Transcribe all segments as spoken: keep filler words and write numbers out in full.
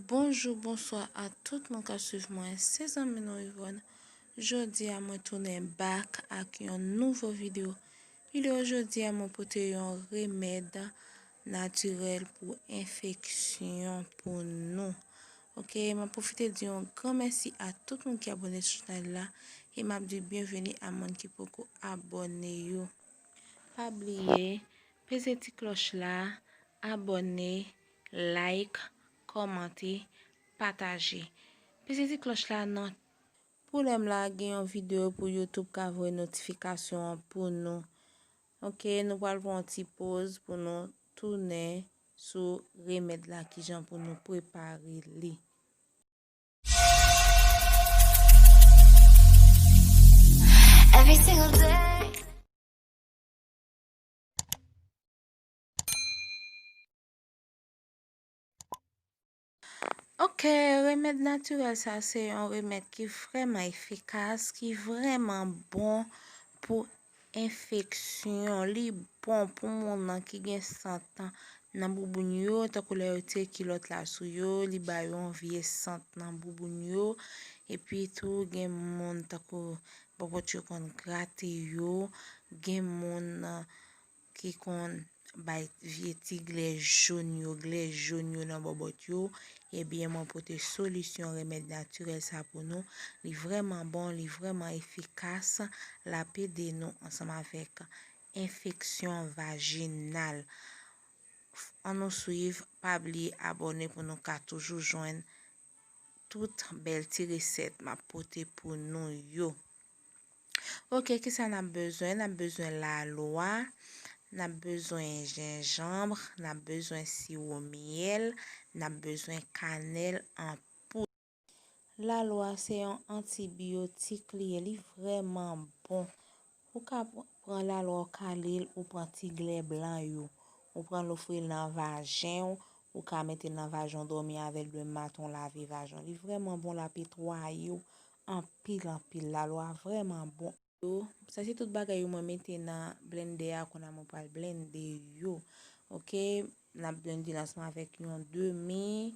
Bonjou, bonswa a tout moun k ap swiv mwen. Se zanmi nou Yvonne. Jodi a mwen tounen back ak yon nouvo videyo. Videyo jodi a mwen pote yon remèd natirèl pou enfeksyon pou nou. Ok, m ap pwofite di yon gran mèsi a tout moun ki abòne sou chanèl la e m ap di byenveni a moun ki poko abòne yo. Pa bliye, peze ti klòch la, abòne, like, kòmante, pataje. Peze ti klòch la nan. Pou lè m la gen yon videyo pou YouTube ka voye notifikasyon an pou nou. Ok, nou pral pran yon ti poz pou nou tounen sou remèd la, kijan pou nou prepare li. Every single day. Ok, remèd natirèl sa se yon remèd ki vrèman efikas, ki vrèman bon pou enfeksyon. Li bon pou moun nan ki gen sant nan bouboun yo, tankou lè yo tire kilòt la sou yo, li ba yo yon vye sant nan bouboun yo. Epi tou, gen moun tankou bòbòt yo konn grate yo, gen moun, uh, ki konn bay vye ti glè jòn yo, glè jòn yo nan bòbòt yo, ebyen, mwen pote solisyon remèd natirèl sa pou nou. Li vrèman bon, li vrèman efikas, l ap ede nou ansanm avèk enfeksyon vajinal. Ann nou swiv, pa bliye abòne pou nou ka toujou jwenn tout bèl ti resèt m ap pote pou nou yo. Ok, kisa n ap bezwen? N ap bezwen lalwa, n ap bezwen jenjanm, n ap bezwen siwo myèl, n ap bezwen kanèl an poud. Lalwa se yon antibiyotik li ye, li vrèman bon. Ou ka pr-, pran lalwa, ou kale l, ou pran ti glè blan yo, ou pran l, ou fouye l nan vajen w, ou ka mete l nan vajen w, dòmi avè l, demen maten w lave vajen w. Li vrèman bon, l ap netwaye w anpil, anpil. Lalwa vrèman bon. Yo, sa se tout bagay yo mwen mete nan blendè a, kounye a mwen pral blende yo. Ok, n ap blende l ansanm avèk yon demi,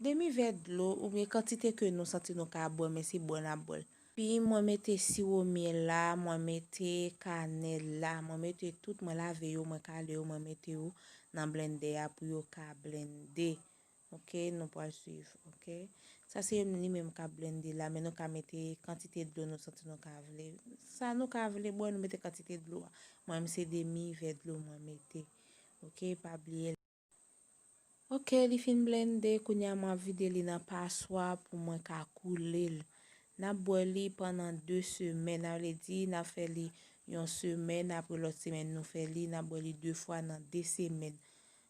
demi vè dlo, oubyen kantite ke nou santi nou ka bwè, men se bwè n ap bwè l. Epi mwen mete siwo myèl la, mwen mete kanèl la, mwen mete tout, mwen lave yo, mwen kale yo, mwen mete yo nan blendè a pou yo ka blende. Ok, nou pral swiv, ok. Sa se li menm k ap blende la, men nou ka mete kantite dlo nou santi nou ka vle. Sa nou ka vle bwè, nou mete kantite dlo a. Mwen menm se demi vè dlo mwen mete. Ok, pa bliye. Ok, li fin blende, kounye a mwen ap vide li nan paswa pou mwen ka koule l. N ap bwè li pandan de semèn, sa vle di n ap fè li yon semèn, apre lòt semèn nou fè li, n ap bwè li de fwa nan de semèn.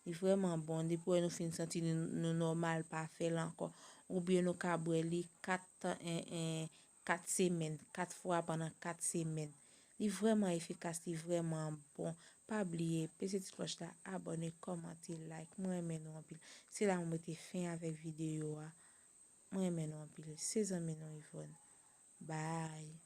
Li vrèman bon, depi wè nou fin santi nou, nou nòmal, pa fè l ankò. Oubyen nou ka bwè li kat, en, en, kat semèn, kat fwa pandan kat semèn. Li vrèman efikas, li vrèman bon. Pa bliye, peze ti klòch la, abòne, kòmante, like. Mwen renmen nou anpil. Se la mwen mete fen avèk videyo a. Mwen renmen nou anpil. Se zanmi nou Yvonne. Bye.